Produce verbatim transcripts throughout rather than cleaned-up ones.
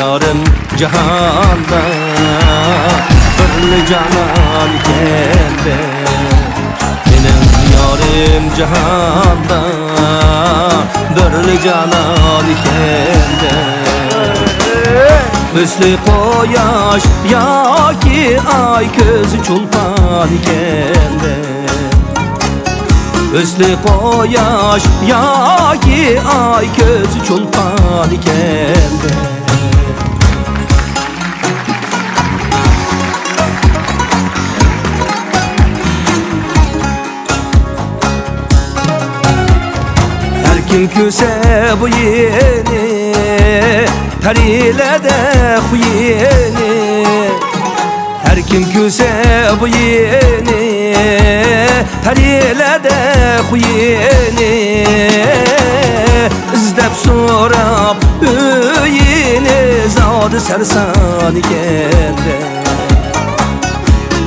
يارىم جاھاندا بىرلا جانان ئىكەندە، مېنىڭ يارىم جاھاندا بىرلا جانان ئىكەندە. ئۆسلى قۇياش ياكى ئاي كۆزى چولپان ئىكەندە. ئۆسلى قۇياش ياكى ئاي كۆزى چولپان ئىكەندە. ھەر كىم كۆرسە بۇ يېنى، پەرىلەردە خۇيىنى. ھەر كىم كۆرسە بۇ يېنى، پەرىلەردە خۇيىنى. ئىزدەپ سوراپ ئۆيىنى، زادى سەرسان ئىكەندە.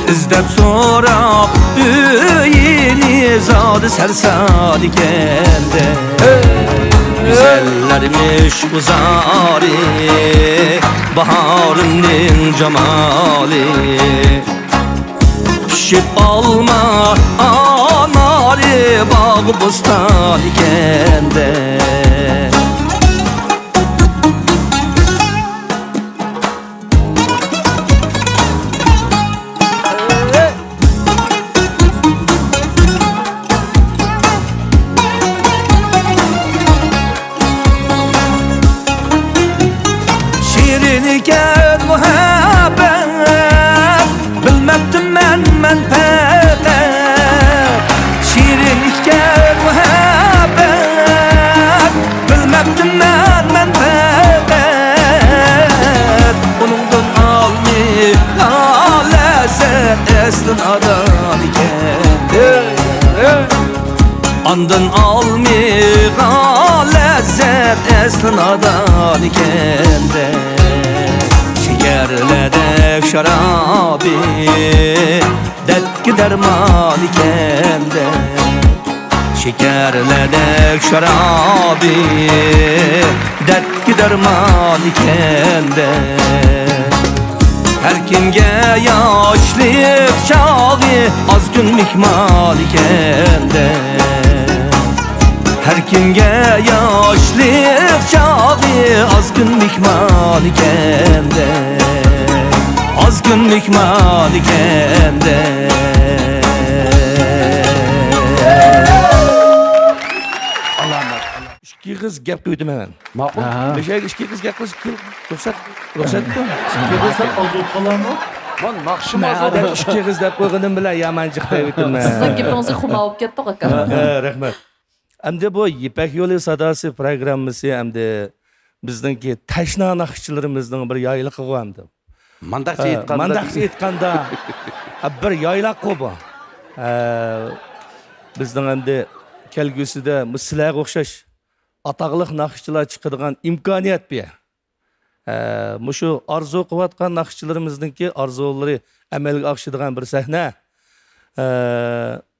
ئىزدەپ سوراپ ئۆيىنى، زادى سەرسان ئىكەندە. گۈزەللەرمىش ئۇ زارى، باھارىمنىڭ جامالى. پىشىپ ئالما ئانارى، باغ بوستان ئىكەندە. شېرىن ئىكەن مۇھەببەت، بىلمەپتىمەن مەن پەقەت. شېرىن ئىكەن مۇھەببەت، بىلمەپتىمەن مەن پەقەت. ئۇنىڭدىن ئالمىغان لەززەت ئەسلى نادان ئىكەن. ئاندىن ئالمىغان لەززەت ئەسلى نادان ئىكەندە. شېكەرلەردەك شارابى دەردكە دەرمان ئىكەندە. شېكەرلەردەك شارابى دەردكە دەرمان ئىكەندە. ھەر كىمگە ياشلىق چاغى ئاز كۈن مېھمان ئىكەندە. ھەر كىمگە ياشلىق چاغى ئاز كۈن مېھمان ئىكەندە. ئاز كۈن مېھمان ئىكەندە. ئىككى قىز گەپ قىلىۋېتىمەن مەن. ماقۇل. ئاھا. مەشەگە ئىككى قىز گەپ قىلسا، كېل، رۇخسەت، رۇخسەتتۇ. ئىككى قىز دەپ قالدۇرۇپ قالامۇ؟ مەن ناخشىمۇ مەن ئىككى قىز دەپ قويغىنىم بىلەن يامان جىق دەۋېتىمەن. سىزنىڭ گېپىڭىزگە خۇمار بولۇپ كەتتۇق، ئاكا. ھە، رەھمەت. ئەمدى بۇ يىپەك يولى ساداسى پروگراممىسى ئەمدى بىزنىڭكى تەشنا ناخشىچىلىرىمىزنىڭ بىر يايلىقىغۇ ئەمدى. مانداقچە ھە، ئېيتقاندا، مانداقچە ئېيتقاندا، ھە، بىر يايلاققۇ بۇ. ھە، بىزنىڭ ئەمدى كەلگۈسىدە مۇ-، سىلەرگە ئوخشاش ئاتاقلىق ناخشىچىلار چىقىدىغان ئىمكانىيەت بۇ. ھە، مۇشۇ ئارزۇ قىلىۋاتقان ناخشىچىلىرىمىزنىڭكى ئارزۇلىرى ئەمەلگە ئاشىدىغان بىر سەھنە. ھە،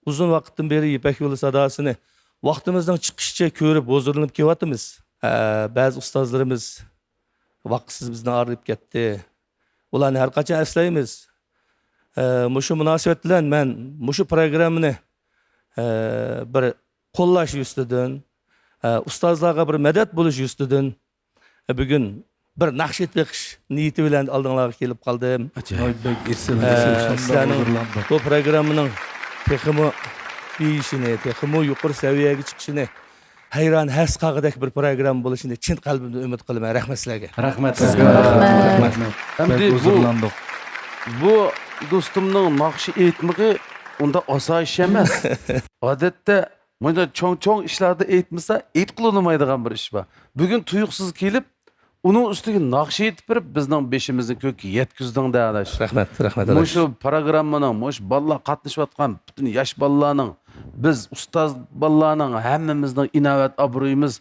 ئۇزۇن ۋاقىتتىن بېرى يىپەك يولى ساداسىنى ۋاقتىمىزنىڭ چىقىشىچە كۆرۈپ ھۇزۇرلىنىپ كېلىۋاتىمىز. ھە، بەزى ئۇستازلىرىمىز ۋاقىتسىز بىزدىن ئايرىلىپ كەتتى. ئۇلارنى ھەر قاچان ئەسلەيمىز. ئە، مۇشۇ مۇناسىۋەت بىلەن مەن مۇشۇ پروگراممىنى، ئە، بىر قوللاش يۈزىسىدىن، ئە، ئۇستازلارغا بىر مەدەت بولۇش يۈزىسىدىن، ئە، بۈگۈن بىر ناخشا ئېيتىپ بېقىش نىيىتى بىلەن ئالدىڭلارغا كېلىپ قالدىم. ئاجايىپ، بەك ئېسىل، ئە، ئېسىل، شۇنداق سىلەرنىڭ ھۇزۇرلاندۇق. بۇ پروگراممىنىڭ تېخىمۇ بېيىشىنى، تېخىمۇ يۇقىرى سەۋىيەگە چىقىشىنى ھەيران ھەس قالغۇدەك بىر پروگرامما بولۇشىنى چىن قەلبىمدىن ئۈمىد قىلىمەن. رەھمەت سىلەرگە. رەھمەت سىزگە. رەھمەت. رەھمەت. ئەمدى بەك بۇ، ھۇزۇرلاندۇق. بۇ دوستۇمنىڭ ناخشا ئېيتمىقى ئۇنداق ئاسان ئىش ئەمەس. ئادەتتە مۇنداق چوڭ-چوڭ ئىشلاردا ئېيتمىسا، ئېيتقىلى ئۇنىمايدىغان بىر ئىش بار. بۈگۈن تۇيۇقسىز كېلىپ، ئۇنىڭ ئۈستىگە ناخشا ئېيتىپ بېرىپ، بىزنىڭ بېشىمىزنى كۆككە يەتكۈزدۈڭ-دە، ئاداش. رەھمەت، رەھمەت، ئاداش. مۇشۇ پروگراممىنىڭ، مۇشۇ بالىلار قاتنىشىۋاتقان پۈتۈن ياش بالىلارنىڭ، بىز ئۇستاز بالىلارنىڭ ھەممىمىزنىڭ ئىناۋەت ئابرۇيىمىز،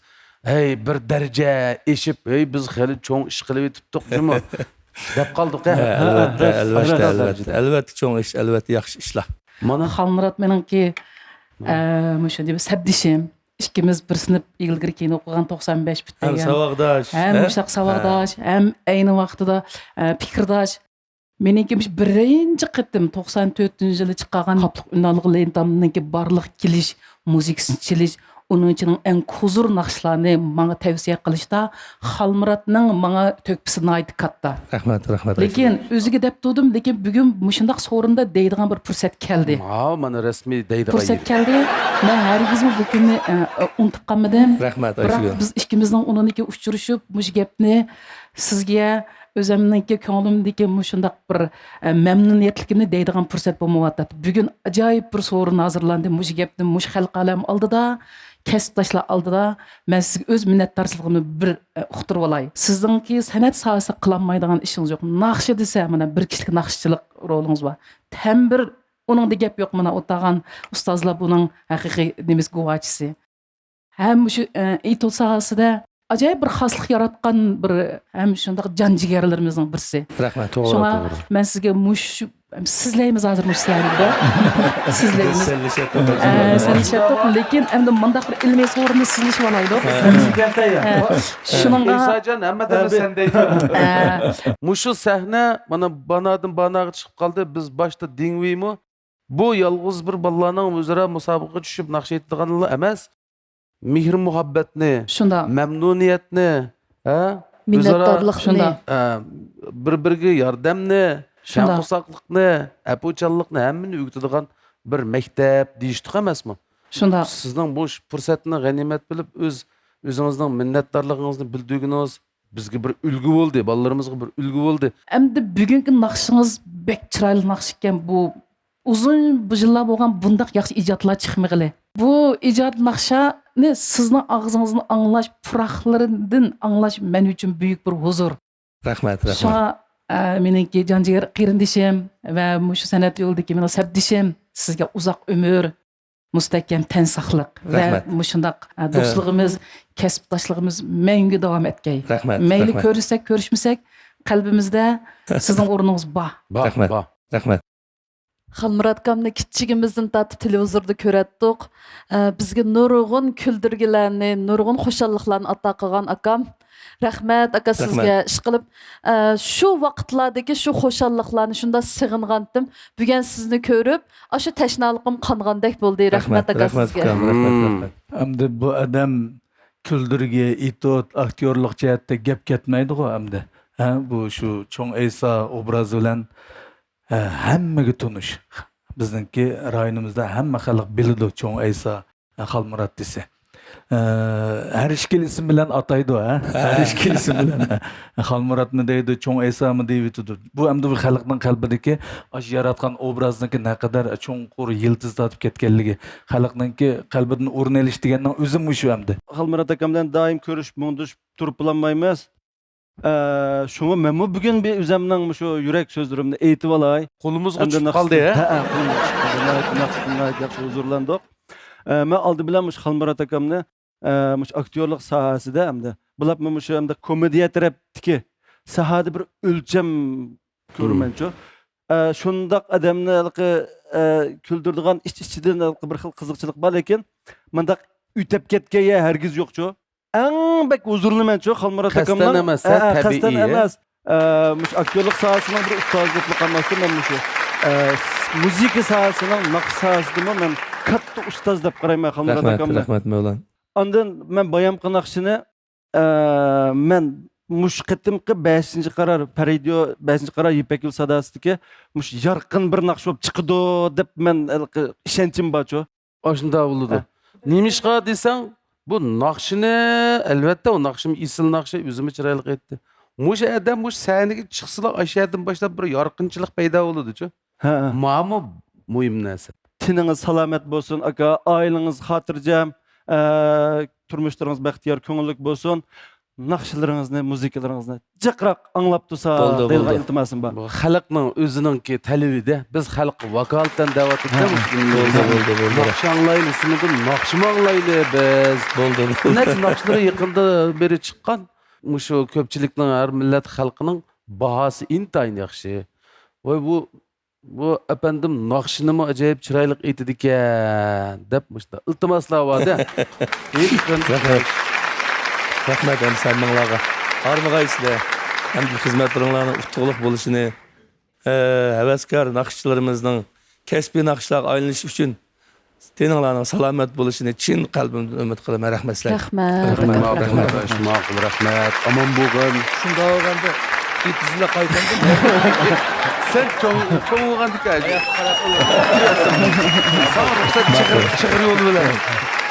ھەي، بىر دەرىجە ئېشىپ، ھەي، بىز خېلى چوڭ ئىش قىلىۋېتىپتۇق جۇمۇ، دەپ قالدۇق-ھە. ھە، ئەلۋەتتە، ھە، ئەلۋەتتە، ھە، ئەلۋەتتە. ئەلۋەتتە، چوڭ ئىش، ئەلۋەتتە، ياخشى ئىشلار. مانا. خالمۇرات مېنىڭكى، ئە، مۇشۇ دەپ سەپدىشىم. ئىككىمىز بىر سىنىپ ئىلگىرى كېيىن ئوقۇغان، توقسان بەش پۈتتۈرگەن. ھەم ساۋاقداش، ھەم ھە؟ مۇشۇنداق ساۋاقداش، ھە. ھەم ئەينى ۋاقتىدا، ئە، پىكىرداش. مېنىڭكى مۇشۇ بىرىنچى قېتىم توقسان تۆتىنچى يىلى چىقارغان قاپلىق ئۈنئالغۇ لېنتامنىڭكى بارلىق كېلىش، مۇزىكىسىنى چېلىش، ئۇنىڭ ئىچىنىڭ ئەڭ قوزۇر ناخشىلارنى ماڭا تەۋسىيە قىلىشتا خالمۇراتنىڭ ماڭا تۆھپىسى ناھايىتى كاتتا. رەھمەت، رەھمەت، لېكىن ئۆزىگە دەپ تۇردۇم، لېكىن بۈگۈن مۇشۇنداق سورۇندا دەيدىغان بىر پۇرسەت كەلدى. ماۋۇ مانا رەسمىي دەيدىغان پۇرسەت يېرى. كەلدى. مەن ھەرگىزمۇ بۇ كۈننى، ئە، ئۇنتۇپ قالمىدىم. رەھمەت، بىراق ئايشىگۈل. بىز ئىككىمىزنىڭ ئۇنىڭدىكى ئۇچرىشىپ، مۇشۇ گەپنى سىزگە ئۆزۈمنىڭكى كۆڭلۈمدىكى مۇشۇنداق بىر، ئە، مەمنۇنىيەتلىكىمنى دەيدىغان پۇرسەت بولمايۋاتاتتى. بۈگۈن ئاجايىپ بىر سورۇن ھازىرلاندى. مۇشۇ گەپنى مۇشۇ خەلق ئالەم ئالدىدا، كەسىپداشلار ئالدىدا مەن سىزگە ئۆز مىننەتدارچىلىقىمنى بىر، ئە، ئۇقتۇرۇۋالاي. سىزنىڭكى سەنئەت ساھەسىدە قىلالمايدىغان ئىشىڭىز يوق. ناخشا دېسە، مانا، بىر كىشىلىك ناخشىچىلىق رولىڭىز بار. تەمبىر، ئۇنىڭدا گەپ يوق. مانا، ئولتۇرغان ئۇستازلار بۇنىڭ ھەقىقىي نېمىسى، گۇۋاھچىسى. ھەم مۇشۇ، ئە، ئېتيۇد ساھەسىدە ئاجايىپ بىر خاسلىق ياراتقان بىر، ھەم شۇنداق جان جىگەرلىرىمىزنىڭ بىرسى. رەھمەت، توغرا، شۇڭا توغرا. مەن سىزگە مۇشۇ، سىزلەيمىز ھازىر مۇشۇ سەھنىدە. سىزلەيمىز. سەنلىشەتتۇق. ئە، سەنلىشەتتۇق، لېكىن ئەمدى مۇنداق بىر ئىلمىي سورۇندا سىزلىشىۋالايلۇق. ھە. ھە. شۇنىڭغا ئىساجان، ھەممە دەمدە سەن دەيدۇ. ھە. مۇشۇ سەھنە، مانا، بانادىن باناغا چىقىپ قالدى. بىز باشتا دىڭۋېيمۇ، بۇ يالغۇز بىر بالىلارنىڭ ئۆزئارا مۇسابىقىگە چۈشۈپ ناخشا ئېيتىدىغانلا ئەمەس، مېھىر-مۇھەببەتنى، شۇنداق. مەمنۇنىيەتنى، ھە؟ ئۆزئارا، مىننەتدارلىقنى. شۇنداق. ھە، بىر-بىرىگە ياردەمنى، شۇنداق. كەڭ قورساقلىقنى، ئەپۇچانلىقنى، ھەممىنى ئۆگىتىدىغان بىر مەكتەپ دېيىشتۇق ئەمەسمۇ؟ شۇنداق. سىزنىڭ بۇ پۇرسەتنى غەنىيمەت بىلىپ، ئۆز، ئۆزىڭىزنىڭ مىننەتدارلىقىڭىزنى بىلدۈرگىنىڭىز بىزگە بىر ئۈلگە بولدى، بالىلىرىمىزغا بىر ئۈلگە بولدى. ئەمدى بۈگۈنكى ناخشىڭىز بەك چىرايلىق ناخشا ئىكەن. بۇ ئۇزۇن بۇ يىللار بولغان بۇنداق ياخشى ئىجادلار چىقمىغىلى. بۇ ئىجاد ناخشانى سىزنىڭ ئاغزىڭىزدىن ئاڭلاش، پۇراقلىرىدىن ئاڭلاش مەن ئۈچۈن بۈيۈك بىر ھۇزۇر. رەھمەت، رەھمەت. شۇڭا، ئە، مېنىڭكى جانجىگەر قېرىندىشىم ۋە مۇشۇ سەنئەت يولىدىكى مېنىڭ سەپدىشىم، سىزگە ئۇزاق ئۆمۈر، مۇستەھكەم تەن ساقلىق ۋە رەھمەت. مۇشۇنداق، ئە، ھە. دوستلۇقىمىز، كەسىپداشلىقىمىز مەڭگۈ داۋام ئەتكەي. رەھمەت، مەيلى رەھمەت. كۆرۈشسەك، كۆرۈشمىسەك، قەلبىمىزدە سىزنىڭ ئورنىڭىز بار. بار، رەھمەت. بار. رەھمەت. خالمۇرات ئاكامنى كىچىكىمىزدىن تارتىپ تېلېۋىزوردا كۆرەتتۇق. ئە، بىزگە نۇرغۇن كۈلدۈرگىلەرنى، نۇرغۇن خۇشاللىقلارنى ئاتا قىلغان ئاكام. رەھمەت، ئاكا، رەھمەت. سىزگە ئىشقىلىپ، ئە، شۇ ۋاقىتلاردىكى شۇ خۇشاللىقلارنى شۇنداق سېغىنغانتىم. بۈگۈن سىزنى كۆرۈپ، ئاشۇ تەشنالىقىم قانغاندەك بولدى. رەھمەت، رەھمەت، ئاكا، رەھمەت، سىزگە. ئۇكام، رەھمەت، مم. رەھمەت. ئەمدى بۇ ئادەم كۈلدۈرگى، ئېتيۇد، ئاكتيورلۇق جەھەتتە گەپ كەتمەيدىغۇ ئەمدى. ھە، بۇ شۇ چوڭ ئەيسا ئوبرازى بىلەن، ھە، ھەممىگە تونۇش. بىزنىڭكى رايونىمىزدا ھەممە خەلق بىلىدۇ چوڭ ئەيسا، ھە، خالمۇرات دېسە. ھە، ھەر ئىككىلا ئىسىم بىلەن ئاتايدۇ، ھە؟ ھە. ھەر ئىككىلا ئىسىم بىلەن. خالمۇراتمۇ دەيدۇ، چوڭ ئەيسامۇ دەيۋېتىدۇ. بۇ ئەمدى بۇ خەلقنىڭ قەلبىدىكى ئاشۇ ياراتقان ئوبرازنىڭكى نەقەدەر چوڭقۇر يىلتىز تارتىپ كەتكەنلىكى، خەلقنىڭكى قەلبىدىن ئورۇن ئېلىش دېگەننىڭ ئۆزى مۇشۇ ئەمدى. خالمۇرات ئاكام بىلەن دائىم كۆرۈشۈپ، مۇڭدىشىپ تۇرۇپ بولالمايمىز. ئە، شۇڭا مەنمۇ بۈگۈن بىر ئۆزەمنىڭ مۇشۇ يۈرەك سۆزلىرىمنى ئېيتىۋالاي. قولىمىزغا ئەمدى چۈشۈپ قالدى، ھە؟ ھە، ھە، قولۇمغا چۈشۈپ قالدى. ناھايىتى ناخشىدىن ناھايىتى ياخشى ھۇزۇرلاندۇق. ئە، مەن ئالدى بىلەن مۇشۇ خالمۇرات ئاكامنى، ئە، مۇشۇ ئاكتيورلۇق ساھەسىدە ئەمدى، بولۇپمۇ مۇشۇ ئەمدى كومېدىيە تەرەپتىكى ساھەدە بىر ئۆلچەم كۆرىمەنچۇ. ئە، شۇنداق ئادەمنى ھېلىقى، ئە، كۈلدۈرىدىغان ئىچ-ئىچىدىن ھېلىقى بىر خىل قىزىقچىلىق بار، لېكىن مۇنداق ئۆتەپ كەتكەن يەر ھەرگىز يوقچۇ. ئەڭ بەك ھۇزۇرلىنىمەنچۇ خالمۇرات ئاكامنىڭ. قەستەن ئەمەس، ھە، ھە، ھە، قەستەن تەبىئىي. ئەمەس. ئە، مۇشۇ ئاكتيورلۇق ساھەسىنىڭ بىر ئۇستازى بولۇپ قالماستىن، مەن مۇشۇ، ئە، مۇزىكا ساھەسىنىڭ، ناخشا ساھەسىدىمۇ مەن كاتتا ئۇستاز دەپ قارايمەن خالمۇرات رەھمەت، ئاكامنى. رەھمەت، مەۋلان. ئاندىن مەن بايامقى ناخشىنى، ئە، مەن مۇشۇ قېتىمقى بەشىنچى قارار، پەرىدىيو بەشىنچى قارار يىپەك يولى ساداسىدىكى مۇشۇ يارقىن بىر ناخشا بولۇپ چىقىدۇ دەپ مەن ھېلىقى ئىشەنچىم بارچۇ. ئاشۇنداق بولىدۇ. ھە. نېمىشقا دېسەڭ، بۇ ناخشىنى، ئەلۋەتتە، ئۇ ناخشىمۇ ئېسىل ناخشا، ئۆزىمۇ چىرايلىق ئېيتتى. مۇشۇ ئادەم مۇشۇ سەھنىگە چىقسىلا، ئاشۇ يەردىن باشلاپ بىر يارقىنچىلىق پەيدا بولىدۇچۇ. ھە، ھە. ماڭىمۇ مۇھىم نەرسە. تېنىڭىز سالامەت بولسۇن، ئاكا، ئائىلىڭىز خاتىرجەم، ئە، تۇرمۇشلىرىڭىز بەختىيار، كۆڭۈللۈك بولسۇن. ناخشىلىرىڭىزنى، مۇزىكىلىرىڭىزنى جىقراق ئاڭلاپ تۇرسا دەيدىغان ئىلتىماسىم بار. بۇ خەلقنىڭ ئۆزىنىڭكى تەلىپىدە، بىز خەلققە ۋاكالىتەن دەۋاتىمىز. ھە، ھە. بولدى، بولدى، بولدى. ناخشا ئاڭلايلى دېسىمىزدىن ناخشىمۇ ئاڭلايلى بىز. بولدى، بولدى. نەچچە ناخشىلىرى يېقىندا بېرى چىققان. مۇشۇ كۆپچىلىكنىڭ، ھەر مىللەت خەلقنىڭ باھاسى ئىنتايىن ياخشى. ۋاي، بۇ بۇ ئەپەندىم ناخشىنىمۇ ئاجايىپ چىرايلىق ئېيتىدىكەن، دەپ مۇشۇنداق ئىلتىماسلار بار-دە. رەھمەت. رەھمەت ھەمسەمىڭلارغا. ھارمىغايسىلەر. ھەمدە خىزمەتلىرىڭلارنىڭ ئۇتۇقلۇق بولۇشىنى، ئە، ھەۋەسكار ناخشىچىلىرىمىزنىڭ كەسپىي ناخشىلارغا ئايلىنىشى ئۈچۈن تېنىڭلارنىڭ سالامەت بولۇشىنى چىن قەلبىمدىن ئۈمىد قىلىمەن. رەھمەت سىلەرگە. رەھمەت. رەھمەت. رەھمەت. رەھمەت. ماقۇل، رەھمەت. ئامان بولغىن. شۇنداق بولغاندا، ئېتىزىلا قايتامدىم. سەن چوڭ، چوڭ بولغاندىكىن. ساڭا رۇخسەت چىغىر، چىغىر يولى بىلەن.